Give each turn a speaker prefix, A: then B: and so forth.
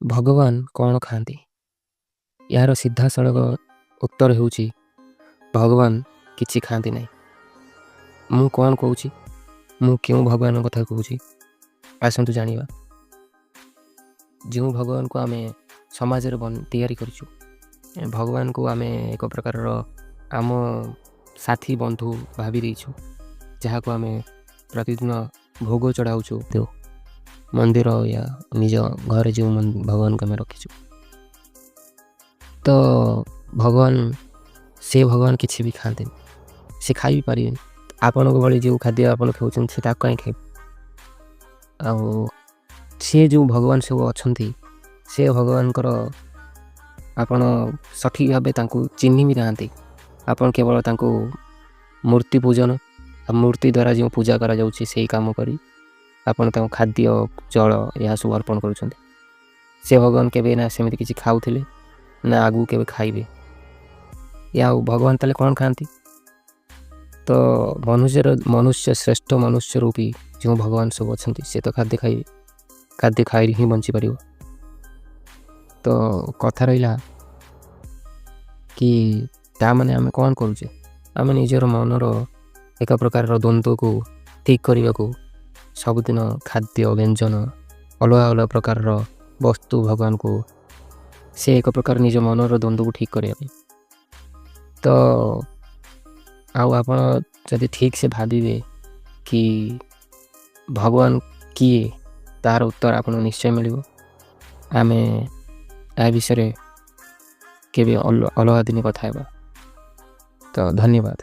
A: ଭଗବାନ କ'ଣ ଖାଆନ୍ତି? ଏହାର ସିଧାସଳଖ ଉତ୍ତର ହେଉଛି, ଭଗବାନ କିଛି ଖାଆନ୍ତି ନାହିଁ। ମୁଁ କ'ଣ କହୁଛି, ମୁଁ କେଉଁ ଭଗବାନଙ୍କ କଥା କହୁଛି, ଆସନ୍ତୁ ଜାଣିବା। ଯେଉଁ ଭଗବାନଙ୍କୁ ଆମେ ସମାଜରେ ତିଆରି କରିଛୁ, ଭଗବାନଙ୍କୁ ଆମେ ଏକ ପ୍ରକାରର ଆମ ସାଥୀ ବନ୍ଧୁ ଭାବି ଦେଇଛୁ, ଯାହାକୁ ଆମେ ପ୍ରତିଦିନ ଭୋଗ ଚଢ଼ାଉଛୁ ମନ୍ଦିର ୟା ନିଜ ଘରେ ଯେଉଁ ଭଗବାନଙ୍କୁ ଆମେ ରଖିଛୁ। ତ ଭଗବାନ, ସେ ଭଗବାନ କିଛି ବି ଖାଆନ୍ତିନି। ସେ ଖାଇ ବି ପାରିବେନି। ଆପଣଙ୍କ ଭଳି ଯେଉଁ ଖାଦ୍ୟ ଆପଣ ଖାଉଛନ୍ତି, ସେ ତାକୁ କାହିଁ ଖାଇବେ? ଆଉ ସିଏ ଯେଉଁ ଭଗବାନ ସବୁ ଅଛନ୍ତି, ସେ ଭଗବାନଙ୍କର ଆପଣ ସଠିକ୍ ଭାବେ ତାଙ୍କୁ ଚିହ୍ନି ବି ନାହାନ୍ତି। ଆପଣ କେବଳ ତାଙ୍କୁ ମୂର୍ତ୍ତି ପୂଜନ ଆଉ ମୂର୍ତ୍ତି ଦ୍ୱାରା ଯେଉଁ ପୂଜା କରାଯାଉଛି, ସେଇ କାମ କରି ଆପଣ ତାଙ୍କୁ ଖାଦ୍ୟ, ଜଳ ଏହା ସବୁ ଅର୍ପଣ କରୁଛନ୍ତି। ସେ ଭଗବାନ କେବେ ନା ସେମିତି କିଛି ଖାଉଥିଲେ, ନା ଆଗକୁ କେବେ ଖାଇବେ। ଆଉ ଭଗବାନ ତାହେଲେ କ'ଣ ଖାଆନ୍ତି? ତ ମନୁଷ୍ୟର ମନୁଷ୍ୟ ଶ୍ରେଷ୍ଠ ମନୁଷ୍ୟ ରୂପୀ ଯେଉଁ ଭଗବାନ ସବୁ ଅଛନ୍ତି, ସେ ତ ଖାଦ୍ୟ ଖାଇବେ। ଖାଦ୍ୟ ଖାଇଲେ ହିଁ ବଞ୍ଚିପାରିବ। ତ କଥା ରହିଲା କି ତା ମାନେ ଆମେ କ'ଣ କରୁଛେ? ଆମେ ନିଜର ମନର ଏକ ପ୍ରକାରର ଦ୍ୱନ୍ଦ୍ୱକୁ ଠିକ୍ କରିବାକୁ ସବୁଦିନ ଖାଦ୍ୟ, ବ୍ୟଞ୍ଜନ, ଅଲଗା ଅଲଗା ପ୍ରକାରର ବସ୍ତୁ ଭଗବାନଙ୍କୁ, ସେ ଏକ ପ୍ରକାର ନିଜ ମନର ଦ୍ୱନ୍ଦ୍ୱକୁ ଠିକ୍ କରିବା ପାଇଁ। ତ ଆଉ ଆପଣ ଯଦି ଠିକ୍ ସେ ଭାବିବେ କି ଭଗବାନ କିଏ, ତାର ଉତ୍ତର ଆପଣଙ୍କୁ ନିଶ୍ଚୟ ମିଳିବ। ଆମେ ଏହା ବିଷୟରେ କେବେ ଅଲଗା ଦିନେ କଥା ହେବା। ତ ଧନ୍ୟବାଦ।